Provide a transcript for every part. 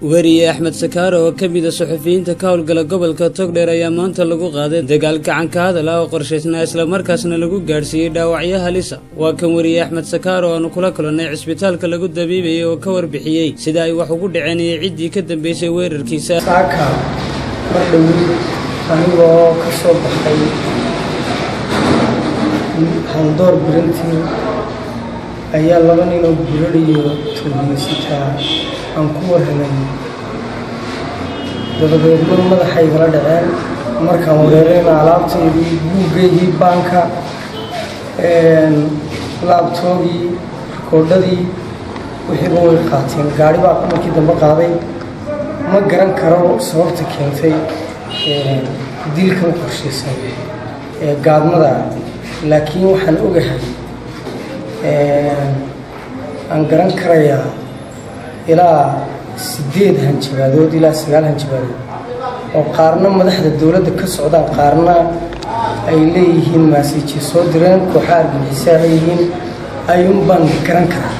Weriye Axmed Sakaaro oo ka mid ah suxufiyiinta ka howlgala gobolka Togdheer ayaa maanta lagu qaaday dagaal gacan ka hadal ah oo qorshaysnaa, islamarkaasna lagu gaadhsiiyey dhaawacyo halisa. Waa kan weriye Axmed Sakaaro aanu kula kulannay cisbitaalka lagu dabiibayay oo ka warbixiyey sida ay wax ugu dhaceen iyo ciddii ka dambeysay weerarkiisa. Saaka mar dhowi anigoo ka soo baxay Haldoor Birintii ayaa laba ninoo buradhiyo tuugmaysataa aan ku warramay, dabadeedna madaxaygala dhaceen. Markaan wareerayna alaabtaydii, buuggeygii baanka, laabtoogii, rikoodhadii, wixiiba way qaateen. Gaari baa markii dambe qaaday. Ma garan karo sababta keentay dilkan qorshaysan ee gaadmada, laakiin waxaan ogahay aan garan karayaa ilaa 8 hanjabaadood ilaa 9 hanjabaadood oo qaarna madaxda dowladda ka socdaan, qaarna ay leeyihiin maasiijye soo direen kooxa argagixisaa leeyihiin ayuun baan garan karaa.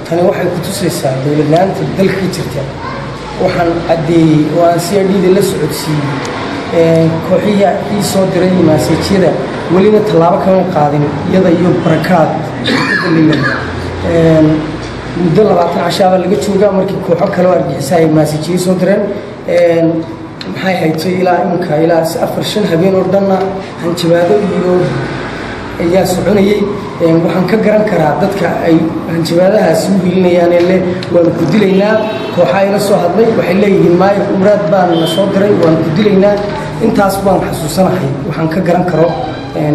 Tani waxay ku tusaysaa dowladla-aanta dalka ka jirta. Waxaan caddeeyey oo aan si adhiida la socodsiiyey kooxihii ii soo diray maasiijyada, welina tallaabo kama qaadin iyada iyo Barakaad shirkadda. Muddo 20 cashaabaa laga joogaa markii kooxo kale oo argixisa ay maasiijiye soo direen. Maxay haytay ilaa iminka, ilaa 4 5 habeen oo dhanna hanjabaado iyo ayaa soconayey. Waxaan ka garan karaa dadka ay hanjabaadahaasi u hilinayaane le waanu ku dilaynaa. Kooxa ila soo hadlay waxay leeyihiin maayir Umraad baan na soo diray, waanu ku dilaynaa. Intaas baan xasuusanahay waxaan ka garan karo.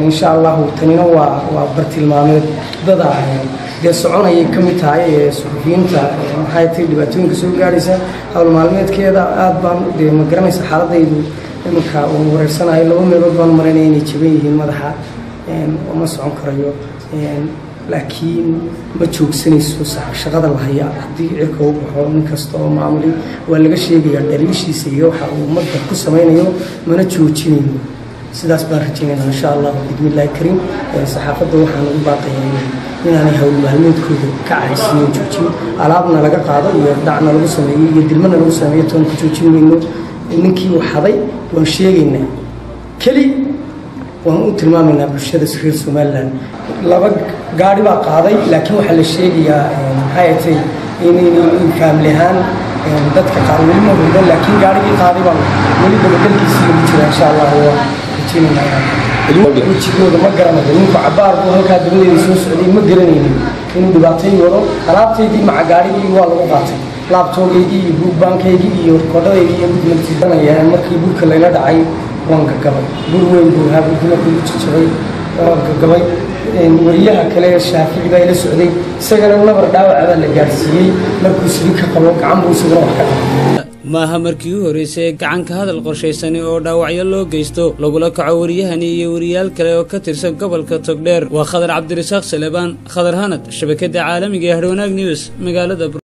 Insha Allahu tanina waa bartilmaameed dada dee soconayay ka mid tahay ee suxufiyiinta. Maxay tahay dhibaatooyinka soo gaadhaysa hawl maalmeedkeeda? Aada baan dee ma garanaysa xaaladaydu iminka uun wareersanahay. Laba meelood baan marinaya inay jaban yihiin, madaxa ma socon karayo, laakiin ma joogsanayso shaqada la haya. Haddii cirka u baxo nin kasta oo maamuli waa laga sheegayaa dhaliishiisa iyo waxa uu ummadda ku samaynayo, mana joojinayno. Sidaas baan rajaynayna insha Allahu biidni Illahi kariim. Saxaafadda waxaan ugu baaqayaa inaanay hawl maalmeedkooda ka caysiinin joojin. Alaabna laga qaado iyo dhacna lagu sameeyo iyo dilmana lagu sameeyo toon ku joojin mayno. Ninkii uu xaday waan sheegaynaa, keli waan u tilmaamaynaa bulshada reer Somalilan. Laba gaari baa qaaday, laakiin waxaa la sheegayaa maxay tay in faamili ahaan dadka qaar weli ma hubno, laakiin gaarigii qaaday baan weli dabagalkiisii ugu jira. Insha Allah waa rajaynayna. Wejigooda ma garanayo. Ninku cabaar buu halkaa dabadeeda soo socday, ma garanaynin inuu dhibaatay wado. Alaabtaydii maca gaarigii waa lagu qaatay, laabtoogaygii iyo buugbaankaygii iyo rikoodhadaydii iyo gudmantiiranaya. Markii burka layla dhacay waan gagabay, bur weyn buu ahaa. Burkii markii igu jajabay waan gagabay. Wariyaha kale Shaafici baa ila socday, isagana nabar dhaawaca baa la gaadhsiiyey markuu sidi ka qabo gacan buu isaguna wax ka qabo. Maaha markii u horreysay ee gacanka hadal qorshaysani oo dhaawacyo loo geysto lagula kaco wariyahani iyo wariyaal kale oo ka tirsan gobolka Togdheer. Waa Khadar Cabdirasaaq Salebaan, Khadar Hanad, shabakadda caalamiga ee Harwanaag News, magaalada.